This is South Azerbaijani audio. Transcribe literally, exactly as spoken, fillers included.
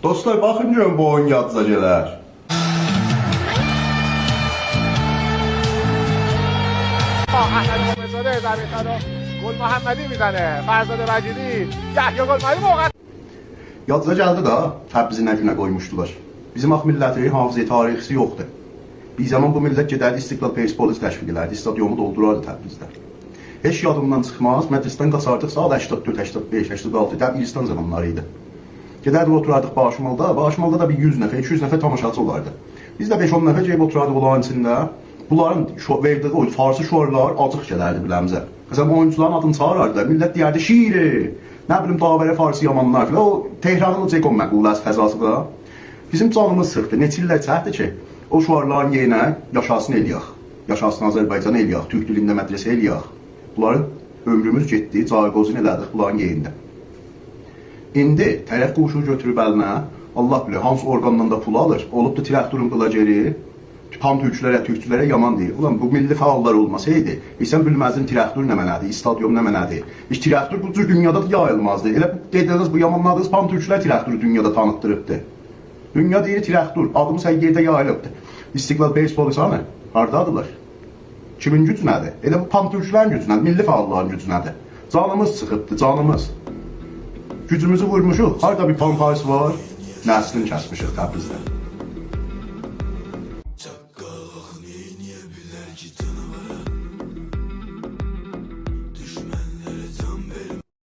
دوستلار، باخین گؤرون بو اویون یادیزا گلر. آه، احمد حامدزاده، ضربه‌ای رو گل محمدی می‌زنه. فرزاد مجیدی، یحیی گل محمدی واقعاً. یادیزا گلدی ده، تبریزی نه گونه قویموشدولار. بیزیم آخی میللتین حافظه‌ی تاریخی‌سی یوخدور. بیر زامان بو میللت گئدردی استقلال پرسپولیس تشویق ائلردی، استادیومو دولدوراردی تبریزده. هئچ یادیمدان چیخماز، مدرسه‌دن قاچاردیق ساعات هشتاد دؤرد، هشتاد بئش، هشتاد آلتی، تبریزستان زامانلاری ایدی. گئدردیک اوتوراردیق باشمالدا، باشمالدا دا بیر یوز نفر، ایکی یوز نفر تاماشاچی اولاردی. بیز ده بئش-اون نفر گئدیب اوتوراردیق اونلارین ایچینده. بونلارین شو-، وئردیگی او فارسی شعارلار آجیق گلردی بیله‌میزه. مثلاً، اویونچولارین آدینی چاغیراردی دا، میللت دئیردی: «شیری»، نه بیلیم، «داوره فارسی یامانلار» فلان. او تهرانین او جکون مقوله‌سی فضاسی دا. بیزیم جانیمیز چیخدی. نئچه ایللر چکدی کی، او شعارلارین یئرینه «یاشاسین» ائله‌یک، «یاشاسین آذربایجان» ائله‌یک، «تورک دیلینده مدرسه» ائله‌یک. بونلاری عؤمروموز گئتدی، جایگزین ائله‌دیک بونلارین یئرینده. ایندی طرف گوشی‌نی گؤتوروب الینه، الله بیلیر هانسی اورقاندان دا پول آلیر، اولوبدو تراکتورون بلاگری، پان‌تورکلره، تورکچولره یامان دئییر. اولان، بو میللی فعاللار اولماسایدی، هئچ سن بیلمزدین تراکتور نمنه‌دیر، استادیوم نمنه‌دیر. هئچ تراکتور بو جور دونیادا دا یاییلمازدی. ائله بو دئدیگینیز، بو یامانلادیغینیز پان‌تورکلر تراکتورو دونیادا تانیتدیریبدی. دونیا دئییر تراکتور، آدیمیز هر یئرده یاییلیبدی. استقلال پرسپولیس هانی؟ هاردادیلار؟ کیمین گوجونه‌دیر؟ ائله بو پان‌تورکلرین گوجونه‌دیر، میللی فعاللارین گوجونه‌دیر. جانیمیز چیخیبدی، جانیمیز. گوجوموزو وورموشوق. هاردا بیر پان‌پارس وار، نسلینی کسمیشیک تبریزده.